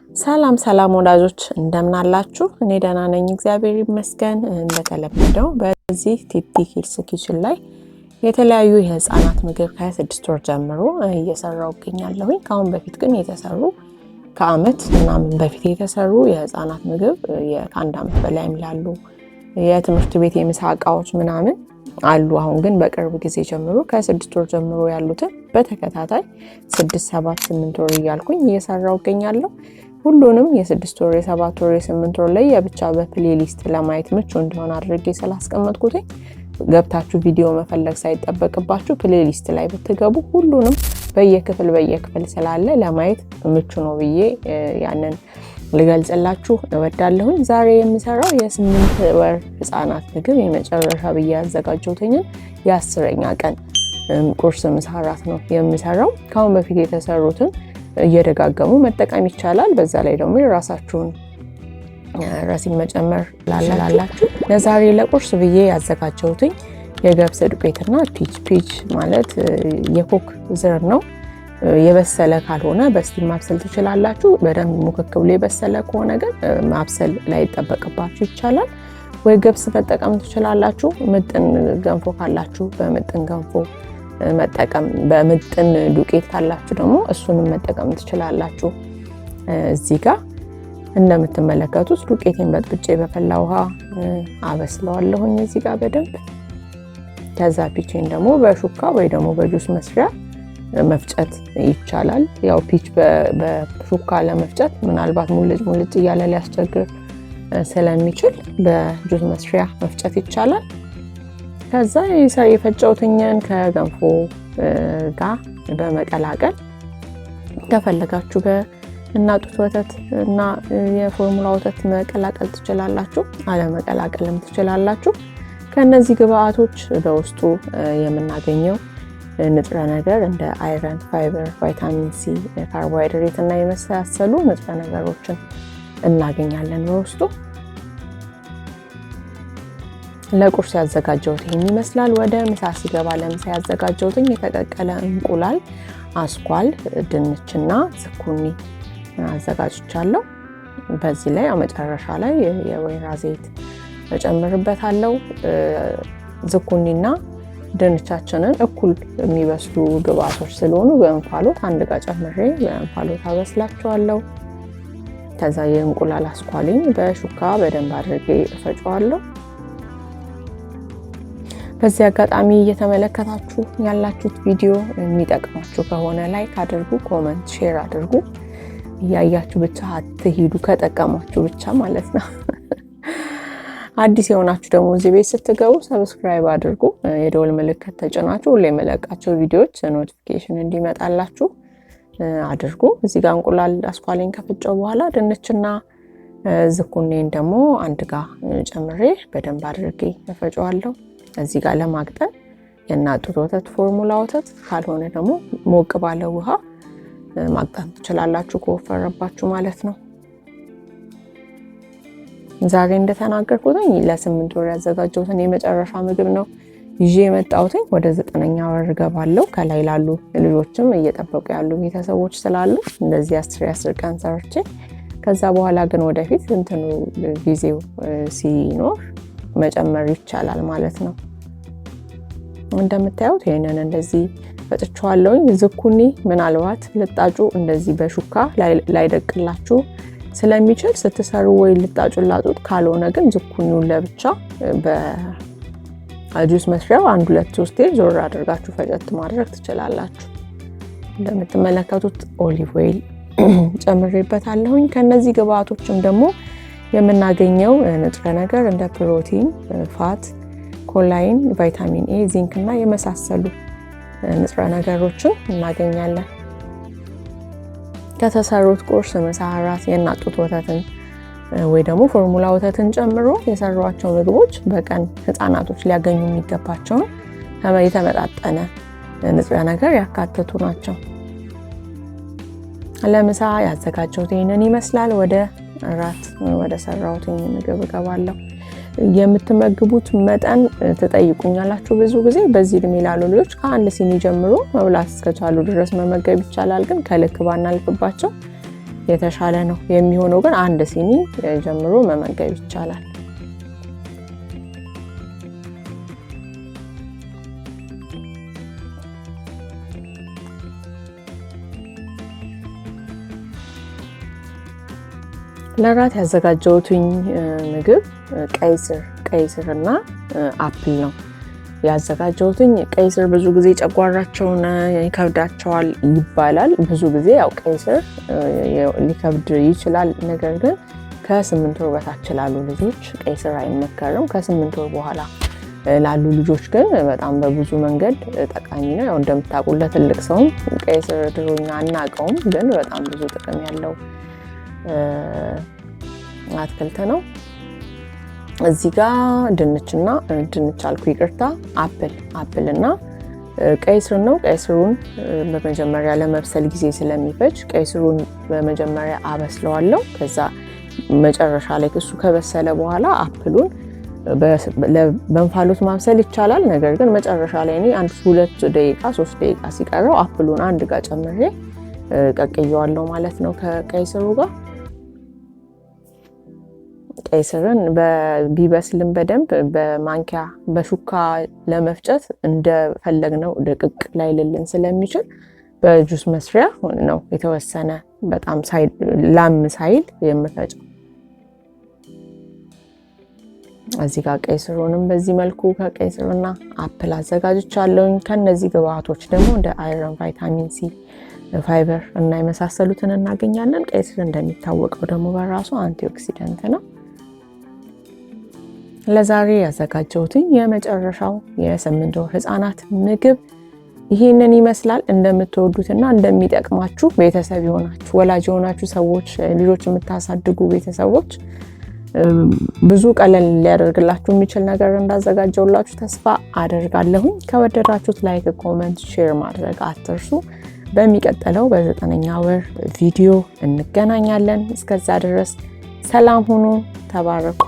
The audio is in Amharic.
ሰላም ሰላም ወዳጆች እንደምን አላችሁ? እኔ ደህና ነኝ፣ እግዚአብሔር ይመስገን። እንደተለመደው በዚህ ቲቲ Kids Kitchen ላይ የተለያዩ የህፃናት ምግብ ከ6 ወር ጀምሮ እየሰራው እገኛለሁኝ። ከአሁን በፊት ግን የተሰሩ፣ ከአመት ምናምን በፊት የተሰሩ የህፃናት ምግብ፣ ከ1 አመት በላይም ላሉ የትምህርት ቤት የምሳ እቃዎች ምናምን አሉ። አሁን ግን በቅርብ ጊዜ ጀምሮ ከ6 ወር ጀምሮ ያሉትን በተከታታይ 6፣ 7፣ 8 ወር እያልኩኝ እየሰራው እገኛለሁ። ሁሉንም የ6 ወር፣ የ7 ወር፣ የ8 ወር ላይ የብቻ በ playlist ለማየት ምቹ እንዲሆን አድርጌ ስላስቀመጥኩትኝ ገብታችሁ ቪዲዮ መፈለግ ሳይጠበቅባችሁ playlist ላይ ብትገቡ ሁሉንም በየክፍል በየክፍል ስላለ ለማየት ምቹ ነው ብዬ ያንን ልገልጽላችሁ እወዳለሁኝ። ዛሬ የምሰራው የ8 ወር ህፃናት ምግብ የመጨረሻ ብዬ ያዘጋጀሁትኝን የ10ኛ ቀን ቁርስ፣ ምሳ፣ እራት ነው የምሰራው። ከአሁን በፊት የተሰሩትን እየደጋገሙ መጠቀም ይቻላል። በዛ ላይ ደግሞ የራሳችሁን recipe መጨመር ላላችሁ ለዛሬ ለቁርስ ብዬ ያዘጋጀሁትኝ የገብስ ዱቄትና peach። Peach ማለት የኮክ ዘር ነው። የበሰለ ካልሆነ በ steam ማብሰል ትችላላችሁ። በደንብ ሙክክ ብሎ የበሰለ ከሆነ ግን ማብሰል ላይጠበቅባችሁ ይቻላል። ወይ ገብስ መጠቀም ትችላላችሁ። ምጥን ገንፎ ካላችሁ በምጥን ገንፎ መጠቀም፣ በምጥን ዱቄት ካላችሁ ደግሞ እሱንም መጠቀም ትችላላችሁ። እዚህ ጋር እንደምትመለከቱት ዱቄቴን በጥብጬ በፈላ ውሃ አበስለዋለሁኝ እዚህ ጋር በደንብ። ከዛ peach ኤን ደግሞ በሹካ ወይ ደግሞ በጁስ መስሪያ መፍጨት ይቻላል። ያው peach በሹካ ለመፍጨት ምናልባት ሙልጭ ሙልጭ እያለ ሊያስቸግር ስለሚችል በጁስ መስሪያ መፍጨት ይቻላል። ከዛ የፈጨውትኝን ከገንፎ ጋር በመቀላቀል ከፈለጋችሁ በእናት ጡት ወተት እና የፎርሙላ ወተት መቀላቀል ትችላላችሁ፣ አለመቀላቀልም ትችላላችሁ። ከእነዚህ ግብአቶች በውስጡ የምናገኘው ንጥረ ነገር እንደ iron፣ fiber፣ ቫይታሚን ሲ፣ ካርቦሃይድሬት እና የመሳሰሉ ንጥረ ነገሮችን እናገኛለን በውስጡ። ለቁርስ ያዘጋጀሁት ይህን ይመስላል። ወደ ምሳ ሲገባ ለምሳ ያዘጋጀሁትኝ የተቀቀለ እንቁላል፣ አስኳል፣ ድንችና ዝኩኒ አዘጋጅቻለሁ። በዚህ ላይ መጨረሻ ላይ የወይራ ዘይት እጨምርበታለሁ። ዝኩኒና ድንቻችንን እኩል የሚበስሉ ግብአቶች ስለሆኑ በእንፋሎት አንድ ጋር ጨምሬ በእንፋሎት አበስላቸዋለሁ። ከዛ የእንቁላል አስኳሌን በሹካ በደንብ አድርጌ እፈጨዋለሁ። በዚህ አጋጣሚ እየተመለከታችሁ ያላችሁት ቪዲዮ የሚጠቅማችሁ ከሆነ like አድርጉ፣ comment፣ share አድርጉ። እያያችሁ ብቻ አትሂዱ፣ ከጠቀማችሁ ብቻ ማለት ነው። አዲስ የሆናችሁ ደግሞ እዚህ ቤት ስትገቡ subscribe አድርጉ። የደወል ምልክት ተጭናችሁ ሁሌ የምለቃቸው ቪዲዮዎች notification እንዲመጣላችሁ አድርጉ። እዚህ ጋር እንቁላል አስኳሌን ከፈጨው በኋላ ድንችና ዝኩኔን ደግሞ አንድ ጋር ጨምሬ በደንብ አድርጌ እፈጨዋለሁ። እዚህ ጋር ለማቅጠን የእናት ጡት ወተት፣ ፎርሙላ ወተት ካልሆነ ደግሞ ሞቅ ባለ ውሃ ማቅጠን ትችላላችሁ፣ ከወፈረባችሁ ማለት ነው። ዛሬ እንደተናገርኩትኝ ለ8 ወር ያዘጋጀሁትን የመጨረሻ ምግብ ነው ይዤ የመጣሁትኝ። ወደ 9ኛ ወር እገባለሁ። ከላይ ላሉ ልጆችም እየጠበቁ ያሉ ቤተሰቦች ስላሉ እንደዚህ 10 10 ቀን ሰርቼ ከዛ በኋላ ግን ወደፊት እንትኑ ጊዜው ሲኖር መጨመር ይቻላል ማለት ነው። እንደምታዩት ይህንን እንደዚህ ፈጭቼዋለሁኝ። ዝኩኒ ምናልባት ልጣጩ እንደዚህ በሹካ ላይደቅላችሁ ስለሚችል ስትሰሩ ወይ ልጣጩን ላጡት፣ ካልሆነ ግን ዝኩኒውን ለብቻ በጁስ መስሪያው አንድ ሁለት ሶስቴ ዞር አድርጋችሁ ፈጨት ማድረግ ትችላላችሁ። እንደምትመለከቱት olive oil ጨምሬበታለሁኝ። ከነዚህ ግብአቶችም ደግሞ የምናገኘው ንጥረ ነገር እንደ ፕሮቲን፣ fat፣ choline፣ ቫይታሚን ኤ፣ ዚንክ እና የመሳሰሉ ንጥረ ነገሮችን እናገኛለን። ከተሰሩት ቁርስ፣ ምሳ፣ እራት የእናት ጡት ወተትን ወይ ደግሞ ፎርሙላ ወተትን ጨምሮ የሰሯቸው ምግቦች በቀን ህፃናቶች ሊያገኙ የሚገባቸውን የተመጣጠነ ንጥረ ነገር ያካተቱ ናቸው። ለምሳ ያዘጋጀሁት ይህንን ይመስላል። ወደ እራት ወደ ሰራሁት ምግብ እገባለሁ። የምትመግቡት መጠን ትጠይቁኛላችሁ ብዙ ጊዜ። በዚህ እድሜ ላሉ ልጆች ከአንድ ሲኒ ጀምሮ መብላት እስከቻሉ ድረስ መመገብ ይቻላል። ግን ከልክ ባናልፍባቸው የተሻለ ነው የሚሆነው። ግን አንድ ሲኒ ጀምሮ መመገብ ይቻላል። ለራት ያዘጋጀሁትኝ ምግብ ቀይ ስር እና apple ነው ያዘጋጀሁትኝ። ቀይ ስር ብዙ ጊዜ ጨጓራቸውን ይከብዳቸዋል ይባላል። ብዙ ጊዜ ያው ቀይ ስር ሊከብድ ይችላል። ነገር ግን ከ8 ወር በታች ላሉ ልጆች ቀይ ስር አይመከርም። ከ8 ወር በኋላ ላሉ ልጆች ግን በጣም በብዙ መንገድ ጠቃሚ ነው። ያው እንደምታውቁት ለትልቅ ሰውም ቀይ ስር ድሮኛ አናውቀውም፣ ግን በጣም ብዙ ጥቅም ያለው አትክልት ነው። እዚህ ጋር ድንችና ድንች አልኩ ይቅርታ፣ apple እና ቀይ ስር ነው። ቀይ ስሩን በመጀመሪያ ለመብሰል ጊዜ ስለሚፈጅ ቀይ ስሩን በመጀመሪያ አበስለዋለሁ። ከዛ መጨረሻ ላይ እሱ ከበሰለ በኋላ apple ኡን በእንፋሎት ማብሰል ይቻላል። ነገር ግን መጨረሻ ላይ እኔ አንድ 2 ደቂቃ 3 ደቂቃ ሲቀረው apple ኡን አንድ ጋር ጨምሬ ቀቅየዋለሁ ማለት ነው ከቀይ ስሩ ጋር። ቀይ ስርን ቢበስልም በደንብ በማንኪያ በሹካ ለመፍጨት እንደፈለግነው ድቅቅ ላይልልን ስለሚችል በጁስ መስሪያ ነው የተወሰነ በጣም ላም ሳይል የምፈጨው። እዚህ ጋር ቀይ ስሩንም በዚህ መልኩ ከቀይ ስርና apple አዘጋጅቻለሁኝ። ከነዚህ ግብአቶች ደግሞ እንደ iron፣ ቫይታሚን ሲ፣ ፋይበር እና የመሳሰሉትን እናገኛለን። ቀይ ስር እንደሚታወቀው ደግሞ በራሱ antioxidant ነው። ለዛሬ ያዘጋጀሁትኝ የመጨረሻው የ8 ወር ህፃናት ምግብ ይህንን ይመስላል። እንደምትወዱትና እንደሚጠቅማችሁ ቤተሰብ የሆናችሁ ወላጅ የሆናችሁ ሰዎች፣ ልጆች የምታሳድጉ ቤተሰቦች ብዙ ቀለል ሊያደርግላችሁ የሚችል ነገር እንዳዘጋጀውላችሁ ተስፋ አደርጋለሁኝ። ከወደዳችሁት like፣ comment፣ share ማድረግ አትርሱ። በሚቀጥለው በ9ኛ ወር ቪዲዮ እንገናኛለን። እስከዛ ድረስ ሰላም ሁኑ። ተባረኩ።